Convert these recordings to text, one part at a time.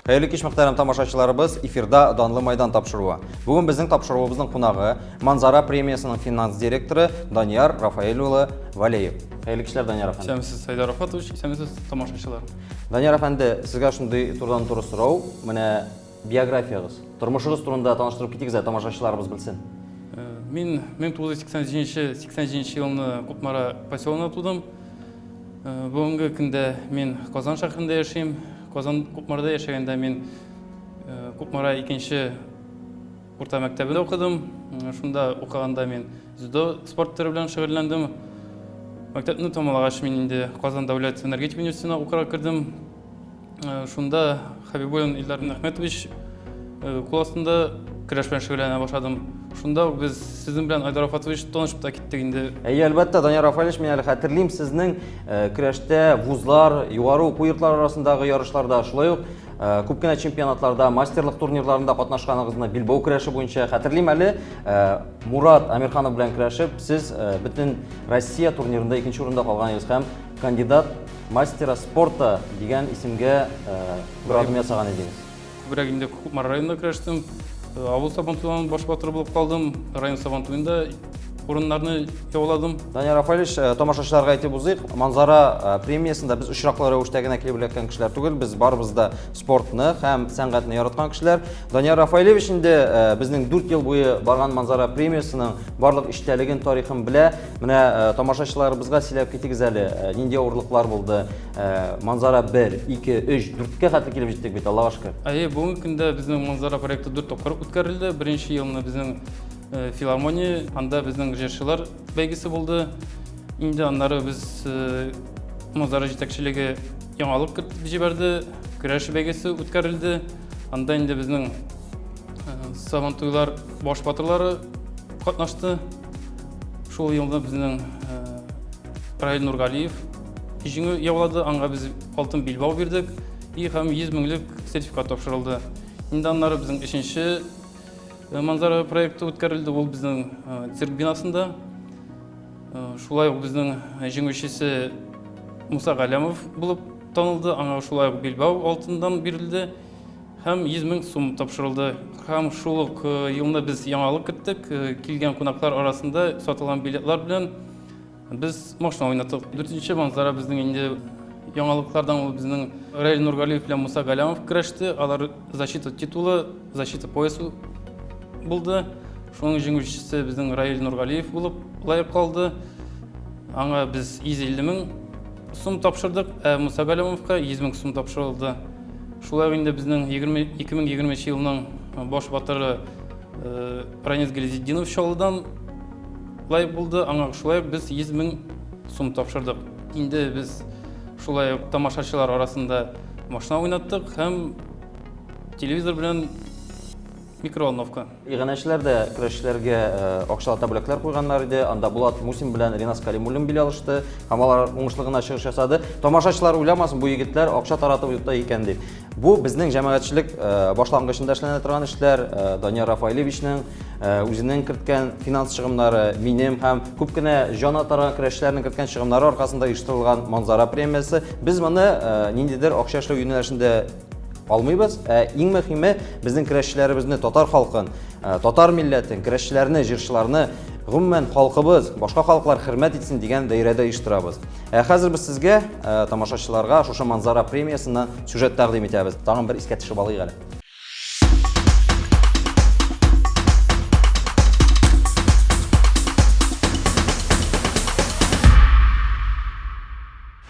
Хәерле кич, мөхтәрәм тамашачыларыбыз, эфирда Данлы Майдан тапшыруы. Бүген безнең тапшыруыбызның кунагы Манзара премиясенең финанс директоры Данияр Рафаэль улы Валеев. Хәерле кичләр, Данияр әфәнде. Исәнмесез, Айдар Рафатович, исәнмесез, тамашачылар. Данияр әфәнде, сезгә шундый турыдан-туры сорау. Менә биографиягыз, тормышыгыз турында таныштырып китегез әле, тамашачыларыбыз белсен. Мин 1987 елны Кукмара поселогында тудым. Бүгенге көндә мин Казан шәһәрендә яшим. Казан Кукмарада яшәгәндә мин Кукмара икенче урта мәктәбендә укыдым. Шунда укыганда мин дзюдо спорт төре белән шөгыльләндем. Мәктәпне тәмамлагач, мин инде Казан дәүләт энергетик университетына укырга кердем. Шунда Хәбибуллин Илдар Әхмәтович кул астында көрәш белән шөгыльләнә башладым. Шунда ук без сезнең белән Айдар Рафатович танышып та киттек инде. Әйе, әлбәттә, Данияр Рафаэльевич, мин әле хәтерлим, сезнең көрәштә вузлар, югары уку йортлары арасындагы ярышларда, шулай ук күп кенә чемпионатларда, мастерлык турнирларында катнашканыгызны билбау көрәше буенча хәтерлим әле. Мурат Амирханов белән көрәшеп, сез бөтен Россия турнирында икенче урында калган идегез һәм кандидат мастера спорта дигән исемгә бер адым ясаган идегез. Күбрәк инде Кукмара районында көрәштем. Авыл Сабантуйларының баш батыры булып калдым. Район Сабантуенда урыннарны яуладым. Данияр Рафаэльевич, тамашачыларга әйтеп узыйк, Манзара премиясендә без очраклы рәвештә генә килеп эләккән кешеләр түгел, без барыбыз да спортны һәм сәнгатьне яраткан кешеләр. Данияр Рафаэльевич инде безнең 4 ел буе барган Манзара премиясенең барлык эчтәлеген, тарихын белә. Менә тамашачыларыбызга сөйләп китегез әле, нинди авырлыклар булды? Манзара 1, 2, 3, 4-кә хәтле килеп җиттек бит, Аллага шөкер. Әйе, бүгенге көндә безнең Манзара проекты 4 тапкыр үткәрелде. Беренче елны безнең филармония, анда безнең җырчылар бәйгесе булды. Инде аннары без Манзара җитәкчелеге яңалык кертеп җибәрде, көрәш бәйгесе үткәрелде. Анда инде безнең Сабантуйлар баш батырлары катнашты. Шул елны безнең Раил Нургалиев җиңү яулады, аңа без алтын билбау бирдек и һәм 100 меңлек сертификат тапшырылды. Инде аннары безнең өченче Манзара проекты үткәрелде, ул безнең цирк бинасында. Шулай ук безнең җиңүчесе Муса Галямов булып танылды, аңа шулай ук билбау алтыннан бирелде. Һәм 100 мең сум тапшырылды. Һәм шул ук елны без яңалык керттек. Килгән кунаклар арасында сатылган билетлар белән без машина уйнаттык. Дүртенче манзара безнең инде яңалыклардан ул безнең Раил Нургалиев белән Муса Галямов көрәште. Алар защита титулы, защита поясы булды. Шуның җиңүчесе безнең Раил Нургалиев булып лаек калды. Аңа без 150 мең сум тапшырдык, ә Муса Галямовка 100 мең сум тапшырылды. Шулай ук инде безнең 2020 елның баш батыры Ранис Гелизетдинов Чаллыдан лаек булды. Аңа шулай ук без 100 мең сум тапшырдык. Инде без шулай ук тамашачылар арасында машина уйнаттык һәм телевизор белән микроволновка. Иганәчеләр дә көрәшчеләргә акчалата бүләкләр куйганнар иде. Анда Булат Мусин белән Ринас Калимуллин бил алышты һәм алар уңышлы гына чыгыш ясады. Тамашачылар уйламасын, бу егетләр акча таратып йота икән дип. Бу безнең җәмәгатьчелек башлангычында эшләнә торган эшләр. Данияр Рафаэлевичның үзенең керткән финанс чыгымнары, минем һәм күп кенә җан атарга көрәшчеләрнең керткән чыгымнары аркасында оештырылган Манзара премиясе. Без моны ниндидер акча эшләү юнәлешендә алмыйбыз. Ә иң мөһиме безнең көрәшчеләребезне, татар халкын, татар милләтен, көрәшчеләрне, җырчыларны, гомумән халкыбыз, башка халыклар хөрмәт итсен дигән даирәдә оештырабыз. Ә хәзер без сезгә, тамашачыларга шушы Манзара премиясеннән сюжет тәкъдим итәбез. Тагын бер искә төшереп алыйк әле.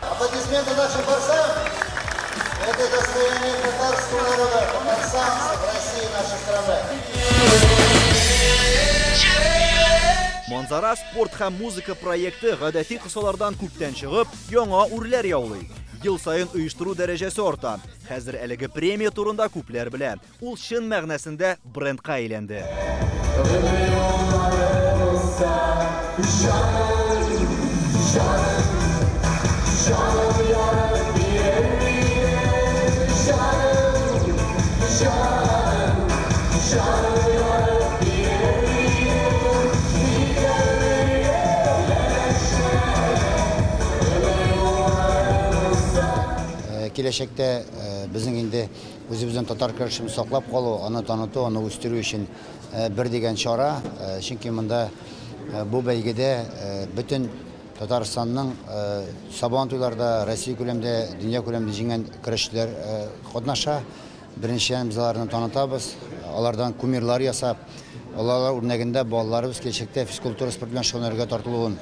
Аплодисменты нашим борцам! Это достояние татарского народа, татарстанцев России, нашей страны. Манзара спорт һәм музыка проекты гадәти кысалардан күптән чыгып, яңа үрләр яулый. Ел саен оештыру дәрәҗәсе арта. Хәзер әлеге премия турында күпләр белә. Ул чын мәгънәсендә брендка әйләнде. Киләчәктә. Безнең инде үзебезнең татар көрәшен саклап калу, аны таныту, аны үстерү өчен бер дигән чара. Чөнки монда бу бәйгедә бөтен Татарстанның Сабан туйларда Россия күләмдә, дөнья күләмендә җиңгән көрәшчеләр катнаша. Беренчедән, без аларны танытабыз, алардан кумирлар ясап, алар үрнәгендә балаларыбыз киләчәктә физкультура, спорт белән шөгыльләнергә тартылуын,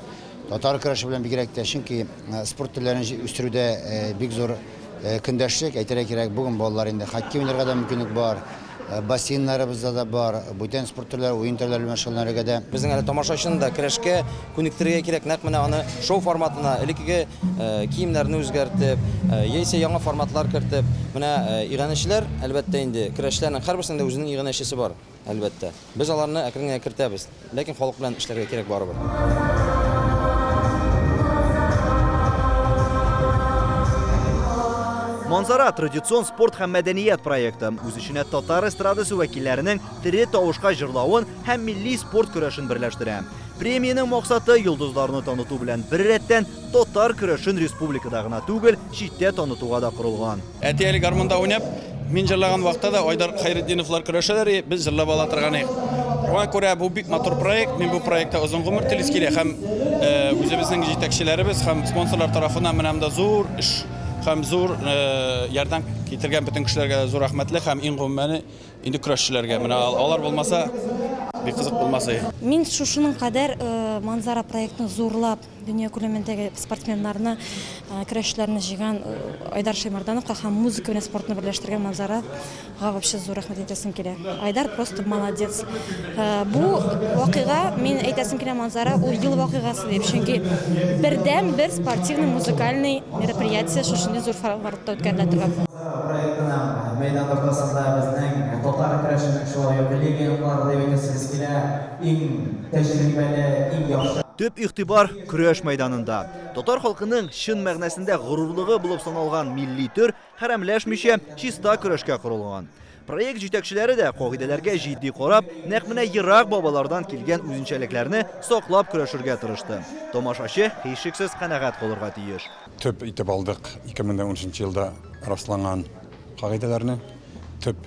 татар көрәше белән бигрәк тә, чөнки спорт төрләрен үстерүдә бик зур көндәшлек, әйтергә кирәк, бүген балалар инде хоккей уйнарга да мөмкинлек бар, бассейннарыбызда да бар, бүтән спорт төрләре, уен төрләре белән шөгыльләнергә дә. Безнең әле тамашачыны да көрәшкә күнектерергә кирәк, нәкъ менә аны шоу форматына, элеккеге киемнәрне үзгәртеп, яисә яңа форматлар кертеп, менә иганәчеләр, әлбәттә инде, көрәшчеләрнең һәрберсенең дә үзенең иганәчесе бар, әлбәттә. Без аларны әкрен генә кертәбез, ләкин халык белән эшләргә кирәк барыбер. Манзара традицион спорт һәм мәдәният проекты. Үз эченә татар эстрадасы вәкилләренең тере тавышка җырлавын һәм милли спорт көрәшен берләштерә. Премиянең максаты, йолдызларны таныту белән беррәттән, татар көрәшен республикада гына түгел, читтә танытуга да корылган. Әти әле гармунда уйнап, мин җырлаган вакытта да Айдар Хәйретдиновлар көрәшәләр и, без җырлап ала торган идек. Шуңа күрә бу бик матур проект, мин бу проектта озын гомер телис килә һәм үзебезнең җитәкчеләребез һәм спонсорлар тарафыннан менә монда зур эш һәм зур ярдәм китергән бөтен кешеләргә дә зур рәхмәтле һәм иң гомумәне инде көрәшчеләргә. Менә алар булмаса, бик кызык булмас иде. Мин шушының кадәр Манзара проектын зурлап, Дөнья күләмендәге спортсменнарны, көрәшчеләрне җыйган Айдар Шәймәрдановка һәм музыка белән спортны берләштергән Манзарага вообще зур рәхмәт әйтәсем килә. Айдар просто молодец. Бу вакыйга, мин әйтәсем килә, Манзара ул ел вакыйгасы дип, чөнки бердән бер спортивный музыкальный мероприятие шушындый зур форматта үткәрелә торган. Проектының мәйдан уртасында безнең татар көрәшенең шулай ук легионнары дип әйтәсебез килә, иң тәҗрибәле, иң яхшы. Төп игътибар, көрәш мәйданында. Татар халкының чын мәгънәсендә горурлыгы булып саналган милли төр хәрәмләшмичә, чиста көрәшкә корылган. Проект җитәкчеләре дә кагыйдәләргә җитди карап, нәкъ менә ерак бабалардан килгән үзенчәлекләрне саклап көрәшергә тырышты. Тамашачы, һичшиксез, канәгать калырга тиеш. Төп итеп алдык 2013 елда расланган кагыйдәләрне, төп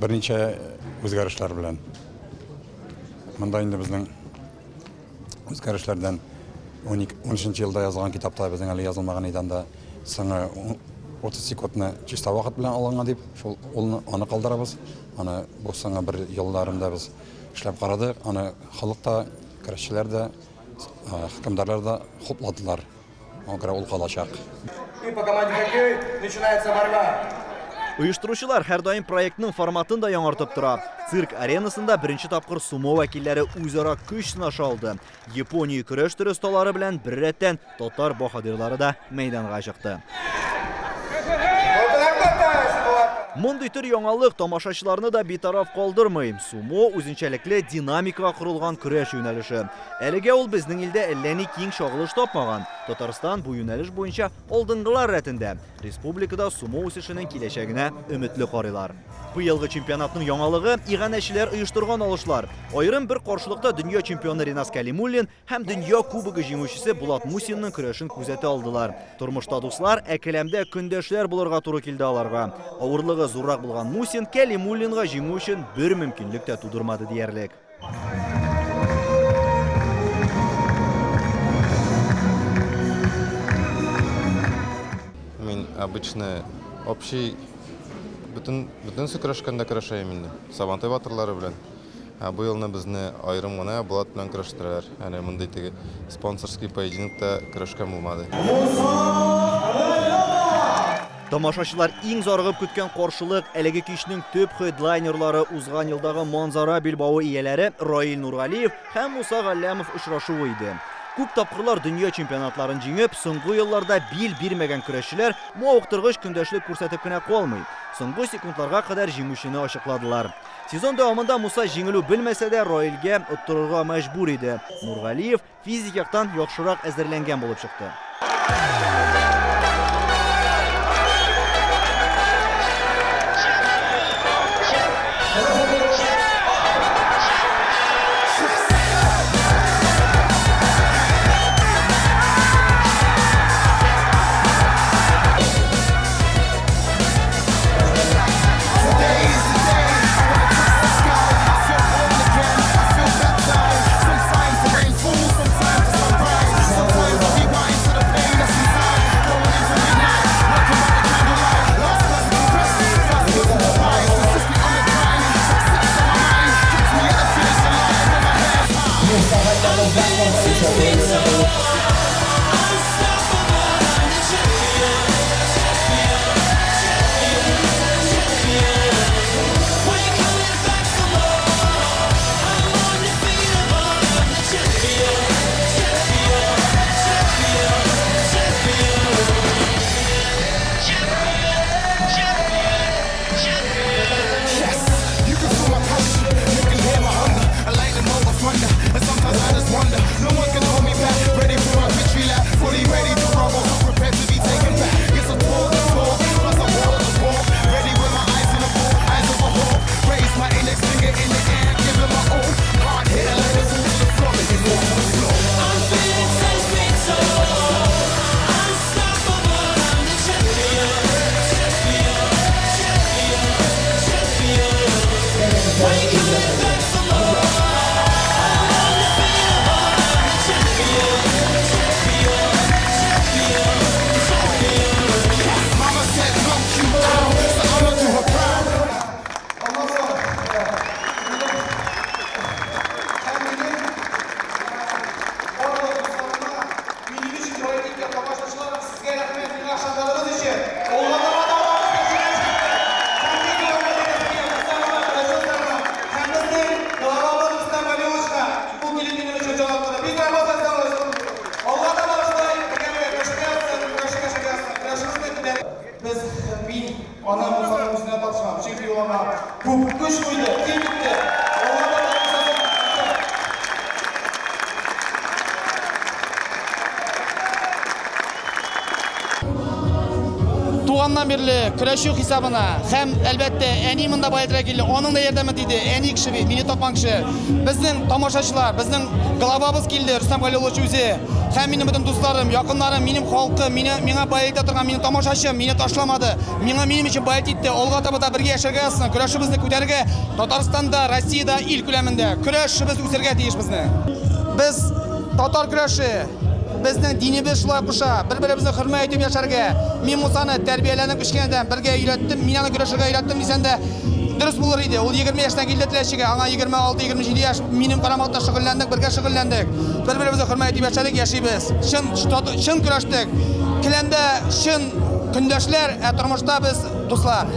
берничә үзгәрешләр белән. Монда инде безнең үзгәрешләрдән 13 елда язылган китапта безнең әле язылмаган иде анда соңгы 30 секундны чиста вакыт белән алынган дип, шул улны аны калдырабыз. Аны бу соңгы бер елларында без эшләп карадык. Аны халык та, көрәшчеләр дә, хөкемдарлар да хупладылар. Аңа күрә ул калачак. И по команде хоккей начинается борьба. Оештыручылар һәрдаим проектның форматын да яңартып тора. Цирк аренасында беренче тапкыр сумо вәкилләре үзара көч сынаша алды. Япония көрәш төре осталары белән беррәттән татар баһадирлары да мәйданга чыкты. Мондый төр яңалык тамашачыларны да битараф калдырмый. Сумо үзенчәлекле динамикага корылган көрәш юнәлеше. Әлегә ул безнең илдә әллә ни киң чагылыш тапмаган. Татарстан бу юнәлеш буенча алдынгылар рәтендә. Республикада сумо үсешенең киләчәгенә өметле карыйлар. Быелгы чемпионатның яңалыгы, иганәчеләр оештырган алышлар. Аерым бер каршылыкта дөнья чемпионы Ринас Кәлимуллин һәм дөнья кубогы җиңүчесе Булат Мусинның көрәшен күзәтә алдылар. Тормышта дуслар, ә келәмдә көндәшләр булырга туры килде аларга. Авырлыгы зуррак булган Мусин Кәлимуллинга җиңү өчен бер мөмкинлек тә тудырмады диярлек. Мин обычно общий бөтен бөтенесе көрәшкәндә көрәшәем инде. Сабантуй батырлары белән. Ә бу елны безне аерым гына Булат белән көрәштерәләр. Әле мондый теге спонсорский поединокта көрәшкән булмады. Тамашачылар иң зарыгып көткән каршылык әлеге кичнең төп хедлайнерлары узган елдагы Манзара билбавы ияләре Раил Нургалиев һәм Муса Галләмов очрашуы иде. Күп тапкырлар дөнья чемпионатларын җиңеп, соңгы елларда бил бирмәгән көрәшчеләр мавыктыргыч көндәшлек күрсәтеп кенә калмый, соңгы секундларга кадәр җиңүчене ачыкладылар. Сезон дәвамында Муса җиңелү белмәсә дә, Раилгә оттырырга мәҗбүр иде. Нургалиев Физик яктан яхшырак әзерләнгән булып чыкты. Туганнан бирле көрәшү хисабына һәм, әлбәттә, әни монда баетырга килде. Аның да ярдәме тиде. Әни кеше бит, мине тапкан кеше. Безнең тамашачылар, безнең главабыз килде, Рөстәм Галиуллович үзе. Һәм минем бөтен дусларым, якыннарым, минем халкым, мине, миңа баета торган минем тамашачым мине ташламады. Миңа минем өчен бает итте. Алга таба да бергә яшәргә язсын, көрәшебезне күтәрергә Татарстанда, Россиядә, ил күләмендә. Көрәшебез үсергә тиеш безнең. Без татар көрәше, безнең динебез шулай куша, бер-беребезне хөрмәт итеп яшәргә. Мин Мусаны тәрбияләдем кечкенәдән, бергә өйрәттем, мин аны көрәшергә өйрәттем дисәм дә, дөрес булыр иде. Ул 20 яшьтән килде Теләчегә, аңа 26-27 яшь, минем карамакта шөгыльләндек, бергә шөгыльләндек. Бер-беребезне хөрмәт итеп яшәдек, яшибез. Чын, чын көрәштек. Келәмдә чын көндәшләр, ә тормышта без дуслар.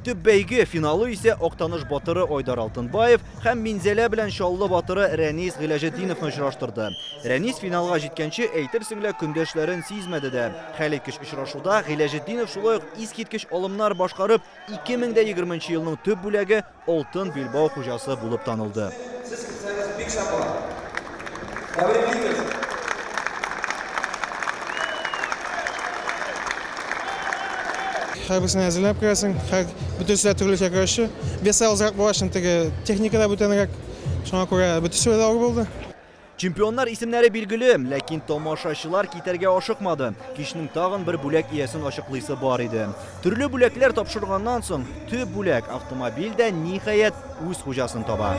Төп бәйге финалы исә Актаныш батыры Айдар Алтынбаев һәм Минзәлә белән Чаллы батыры Рәнис Гыйләҗетдиновны очраштырды. Рәнис финалга җиткәнче әйтерсең лә көндәшләрен сизмәде дә. Хәлиткеч очрашуда Гыйләҗетдинов шулай ук искиткеч алымнар башкарып, 2020 нче елның төп бүләге, алтын билбау хуҗасы булып танылды. Сез килсәгез, бик шәп була. Тәбриклибез! Һәрберсенә әзерләнеп керәсең, һәр бөтенесе дә төрлечә көрәшче. Весы азрак була, чөнки теге техника да бүтәнрәк. Шуңа күрә бөтенесе дә авыр булды. Чемпионнар исемнәре билгеле, ләкин тамашачылар китәргә ашыкмады. Кичнең тагын бер бүләк иясен ачыклыйсы бар иде. Төрле бүләкләр тапшырганнан соң, төп бүләк, автомобиль дә, ниһаять, үз хуҗасын таба.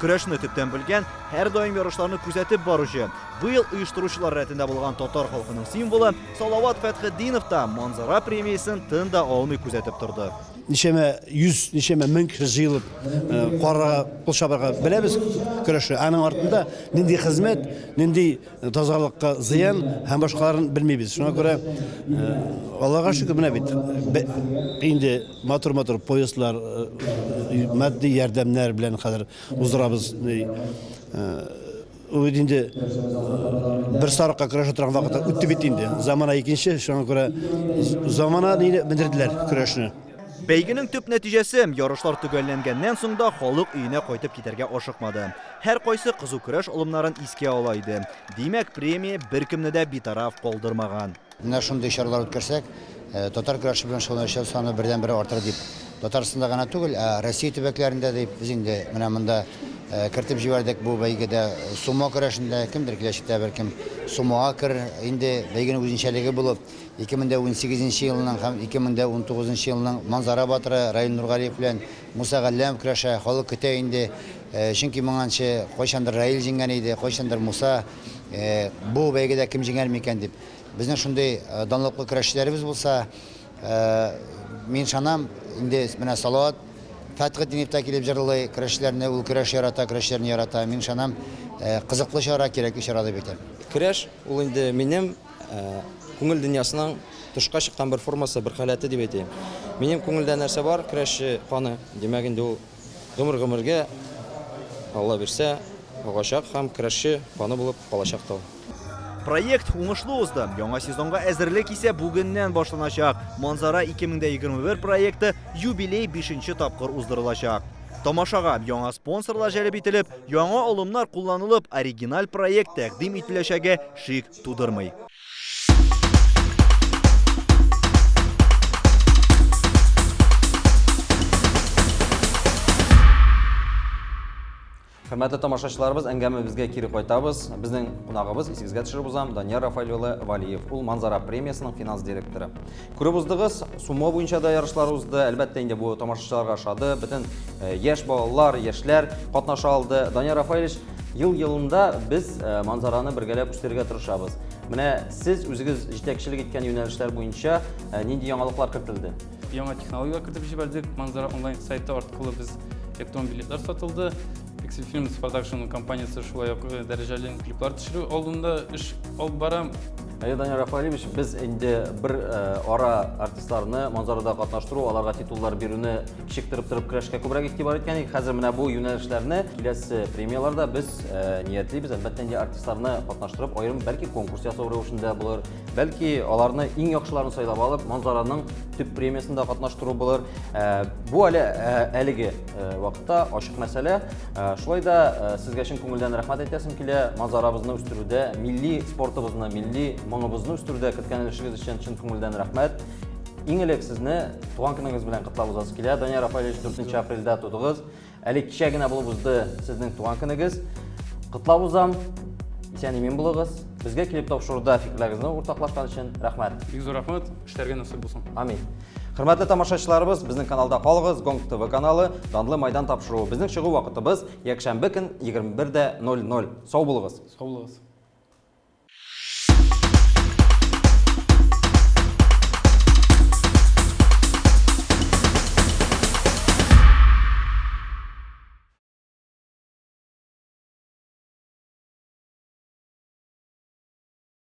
Көрәшне төптән белгән, һәрдаим ярышларны күзәтеп баручы, быел оештыручылар рәтендә булган татар халкының символы Салават Фәтхетдинов та Манзара премиясен тын да алмый күзәтеп торды. Ничәмә йөз, ничәмә мең кеше җыелып карарга, кул чабарга беләбез көрәшне. Аның артында нинди хезмәт, нинди тазалыкка зыян һәм башкаларын белмибез. Шуңа күрә Аллага шөкер, менә бит инде матур-матур поездлар, матди ярдәмнәр белән хәзер уздырабыз. Ул бит инде бер сарыкка көрәшә торган вакытлар үтте бит инде. Замана икенче, шуңа күрә замана дине бетерделәр көрәшне. Бәйгенең төп нәтиҗәсе, ярышлар төгәлләнгәннән соң да халык өенә кайтып китәргә ашыкмады. Һәркайсы кызу көрәш алымнарын искә ала иде. Димәк, премия беркемне дә битараф калдырмаган. Менә шундый чаралар үткәрсәк, татар көрәше белән шөгыльләнүчеләр саны бердәнбер артыр дип, Татарстанда гына түгел, ә Россия төбәкләрендә дип, без инде менә монда кертеп җибәрдек бу бәйгедә сумо көрәшендә, кемдер киләчәктә бәлкем сумога керер. Инде бәйгенең үзенчәлеге булып, 2018 нче елның һәм 2019 нчы елның Манзара батыры Раил Нургалиев белән Муса Галләмов көрәшә, халык көтә инде. Чөнки моңанчы кайчандыр Раил җиңгән иде, кайчандыр Муса. Бу бәйгедә кем җиңәр микән дип. Безнең шундый данлыклы көрәшчеләребез булса, Мин ышанам, инде менә Салават Фәтхетдинов та килеп җырлый, көрәшчеләрне, ул көрәш ярата, көрәшчеләрне ярата. Мин ышанам, кызыклы чара, кирәкле чара дип әйтәм. Көрәш, ул инде минем күңел дөньясының тышка чыккан бер формасы, бер халәте дип әйтәем. Минем күңелдә нәрсә бар, көрәшче каны, димәк инде ул гомер-гомергә, Алла бирсә, агачак һәм көрәшче каны булып калачак та ул. Проект уңышлы узды. Яңа сезонга әзерлек исә бүгеннән башланачак. Манзара 2021 проекты юбилей бишенче тапкыр уздырылачак. Тамашага яңа спонсорлар җәлеп ителеп, яңа алымнар кулланылып, оригиналь проект тәкъдим ителәчәге шик тудырмый. Хөрмәтле тамашачыларыбыз, әңгәмәбезгә кире кайтабыз. Безнең кунагыбыз, исегезгә төшереп узам, Данияр Рафаэль улы Валиев. Ул Манзара премиясенең финанс директоры. Күреп уздыгыз, сумо буенча да ярышлар узды. Әлбәттә инде бу тамашачыларга ошады. Бөтен э, яшь балалар, яшьләр катнаша алды. Данияр Рафаэльевич, ел-елында без э, Манзараны бергәләп үстерергә тырышабыз. Менә сез үзегез җитәкчелек иткән юнәлешләр буенча э, нинди яңалыклар кертелде? Яңа технологияләр кертеп җибәрдек. Манзара онлайн сайты аркылы без электрон билетлар сатылды. Pixel Films Production компаниясе шулай ук э, дәрәҗәле клиплар төшерү алдында эш алып бара. Әйе, Данил Рафаэлевич, без инде бер э, ара артистларны Манзарада катнаштыру, аларга титуллар бирүне кичектереп торып көрәшкә күбрәк игътибар иткән идек. Хәзер менә бу юнәлешләрне киләсе премияләрдә без э, ниятлибез, әлбәттә инде артистларны катнаштырып, аерым бәлки конкурс ясау рәвешендә булыр, Бәлки, аларны иң яхшыларын сайлап алып, Манзараның төп премиясендә катнаштыру булыр. Э, бу әле э, әлеге э, вакытта ачык мәсьәлә. Шулай да сезгә чын күңелдән рәхмәт әйтәсем килә. Манзарабызны үстерүдә, милли спортыбызны, милли моңыбызны үстерүдә керткән өлешегез өчен чын күңелдән рәхмәт. Иң элек сезне туган көнегез белән котлап узасы килә. Данияр Рафаэлевич 4 апрельдә тудыгыз. Әле кичә генә булып узды сезнең туган көнегез. Котлап узам. Исән-имин булыгыз. Безгә килеп тапшыруда фикерләрегезне уртаклашкан өчен рәхмәт. Бик зур рәхмәт. Эшләргә насыйп булсын. Амин. Хөрмәтле тамашачыларыбыз, безнең каналда калыгыз. Гонг ТВ каналы, Данлы Майдан тапшыруы. Безнең чыгу вакытыбыз якшәмбе көн 21:00. Сау булыгыз. Сау булыгыз.